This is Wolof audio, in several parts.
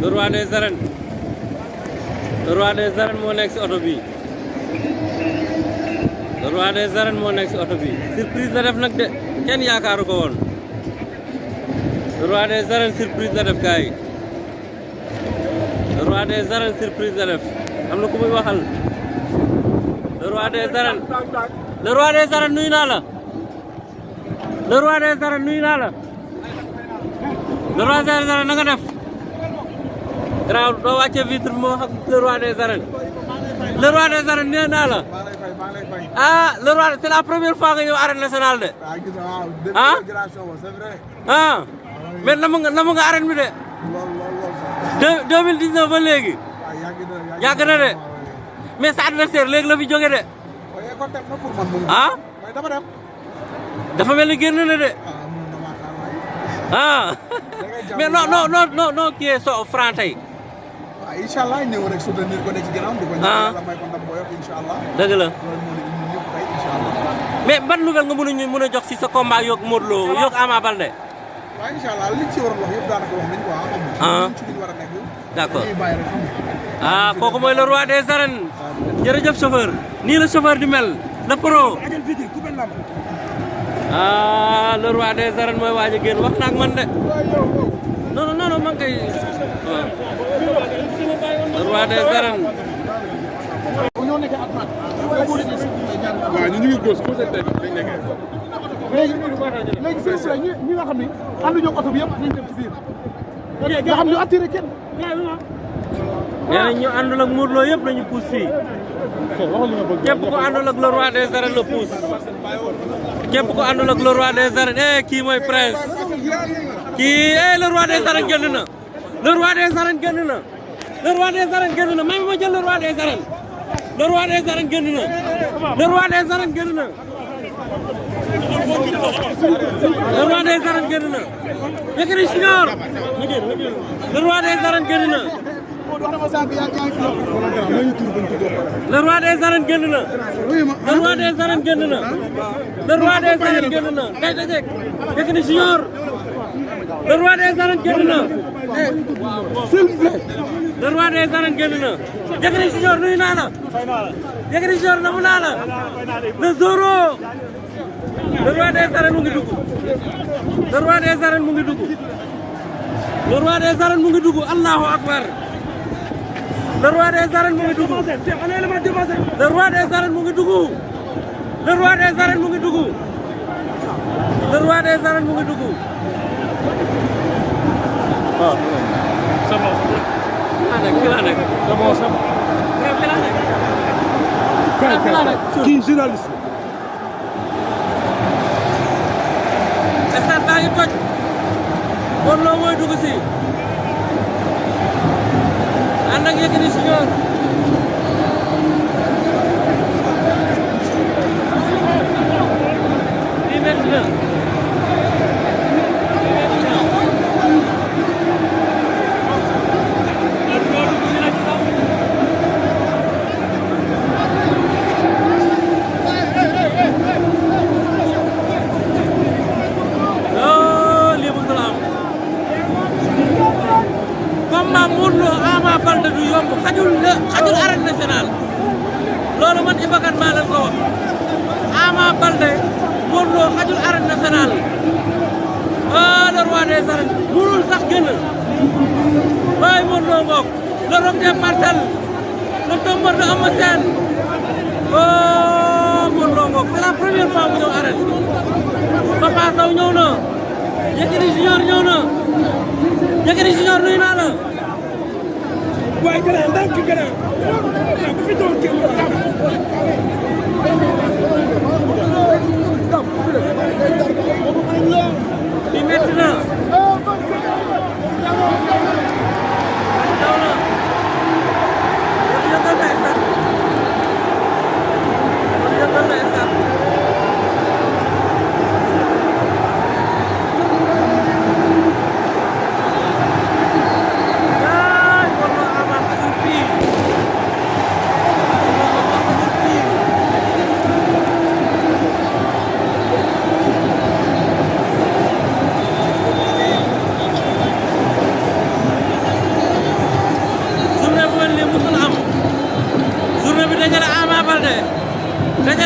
le roi des arènes moo nekk si oto bi le roi des arènes moo nekk si oto bi surprise la def nag de kenn yaakaaru ko woon le roi des arènes surprise la def gars yi le roi des arènes surprise la def am na ku muy waxal le roi des arènes nuyu naa la le roi des arènes nuyu naa la le roi des arènes na nga def grand doo wàccee vitre bi moo xam le roi des arènes nee naa la ah le roi c'est la première fois nga ñëw arène nationale de ah ah mais namu nga arène bi de 2019 ba léegi yàgg na de mais sa adversaire léegi la fi jóge de ah dafa mel ni génn na de ah mais non kii so Franc tey inshallah ñëw rek soutenir ko nekk ci gënam di ko ñaan la may ko ndam boyof inshallah dëgg la mais ban nouvelle nga mën a jox si sa combat yoog Modou Lo yoog Ama Baldé waaw inshallah li ci waroon wax yëpp daanaka wax nañ ko am ci li war a nekk d'accord ah kooku mooy le roi des arènes jërëjëf chauffeur nii la chauffeur di mel le pro ah le roi des arènes mooy waaj a génn wax na ak man de non man kay le roi des arènes waaw ñu ngi góos ko seen tey dañ nekkee léegi s'il vous plaît ñi nga xam ni ànduñu ak oto bi yëpp nañ dem ci biir nga xam ñu attiré kenn nee na ñu àndul ak Modou Lo yëpp nañu pousse fii képp ko àndul ak le roi des arènes la pousse képp ko àndul ak le roi des arènes kii mooy prince kii le roi des arènes génn na le roi des arènes génn na le roi des arènes génn na même ma jël le roi des arènes le roi des arènes génn na le roi des arènes génn na le roi des arènes génn na Yékini Junior le roi des arènes génn na le roi des arènes génn na le roi des arènes génn na le roi des arènes génn na day dajeek Yékini Junior le roi des arènes génn na s'il vous plaît le roi des arènes génn na Yékini Junior nuyu naa la Yékini Junior namu naa la le Zoro le roi des arènes mu ngi dugg le roi des arènes mu ngi dugg le roi des arènes mu ngi dugg Allahu akbar le roi des arènes mu ngi dugg le roi des arènes mu ngi dugg le roi des arènes mu ngi dugg le roi des arènes mu ngi dugg waaw c'est bon fi la nekk c'est bon fi la nekk kii journaliste stade baa ngi toj Modou Lo mooy dugg si ànd ak Yékini Junior lii métti na Modou Lo Ama Baldé du yomb xajul arène nationale loolu man Iba Kane maa leen ko wax Ama Baldé Modou Lo xajul arène nationale le roi des arènes mënul sax génn waaye Modou Lo ngoog le roc des parcelles le tombeur de Eumeu Sène Modou Lo ngoog c'est la première fois mu ñëw arène Papa Sow ñëw na Yékini Junior ñëw na Yékini Junior nuyu naa la waaye gannaaw ndànk gannaaw bu fi doon kenn li métti na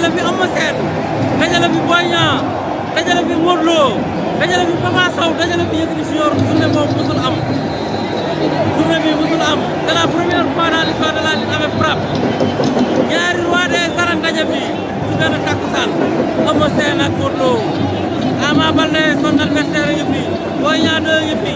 dajale fi Eumeu Sène dajale fi Boy Niang dajale fi Modou Lo dajale fi Papa Sow dajale fi Yékini Junior journée boobu musul am journée bi musul am c'est la première fois dans l'histoire de la lutte avec frappe ñaari roi des arènes daje fi su benn takkusaan Eumeu Sène ak Modou Lo Ama Baldé son adversaire ngi fi Boy Niang 2 ngi fi